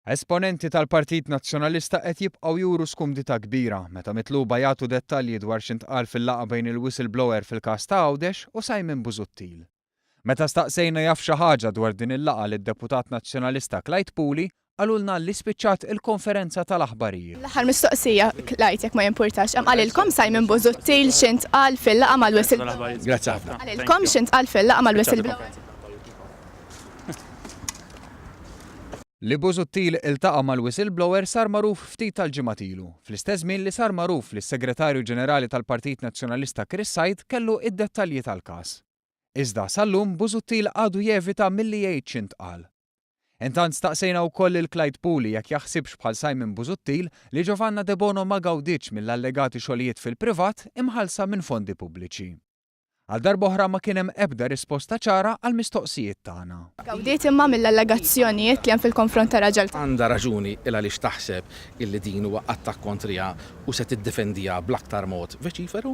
Esponenti tal-Partit Nazzjonalista qed jibqgħu juru skumdità kbira meta mitluba jagħtu dettalji dwar x'intqal fil-laqgħa bejn il-whistleblower fil-każ ta' Għawdex u Simon Busuttil. Meta staqsejna jaf xi ħaġa dwar din il-laqgħa lid-Deputat Nazzjonalista Clyde Puli, qalulna li spiċċat il-konferenza tal-aħbarijiet. L-aħħar mistoqsija, Clyde, jekk ma jimpurtax, hemm qalilkom Simon Busuttil x'intqal fil-laqgħa mal-whistleblower? Grazzi ħafna. Qalilkom x'intqal fil-laqgħa mal-whistleblower? Li Busuttil iltaqa' mal-whistleblower sar magħruf ftit tal-ġimgħat ilu, fl-istess żmien li sar magħruf li s-Segretarju Ġenerali tal-Partit Nazzjonalista Chris Said kellu id-dettalji tal-każ. Iżda, sal-lum Busuttil għadu jevita milli jgħid x'intqal. Intant staqsejna wkoll lil Clyde Puli jekk jaħsibx bħal Simon Busuttil li Giovanna Debono ma gawdietx mill-allegati xogħlijiet fil-privat imħallsa minn fondi pubbliċi. Għal darb'oħra ma kien hemm ebda risposta ċara għall-mistoqsijiet tagħna. Gawdiet imma mill-allegazzjonijiet li hemm fil-konfront ta' raġel tagħha. Għandha raġuni il għaliex taħseb illi din huwa attakk kontriha u se tiddefendiha bl-aktar mod veċiferu.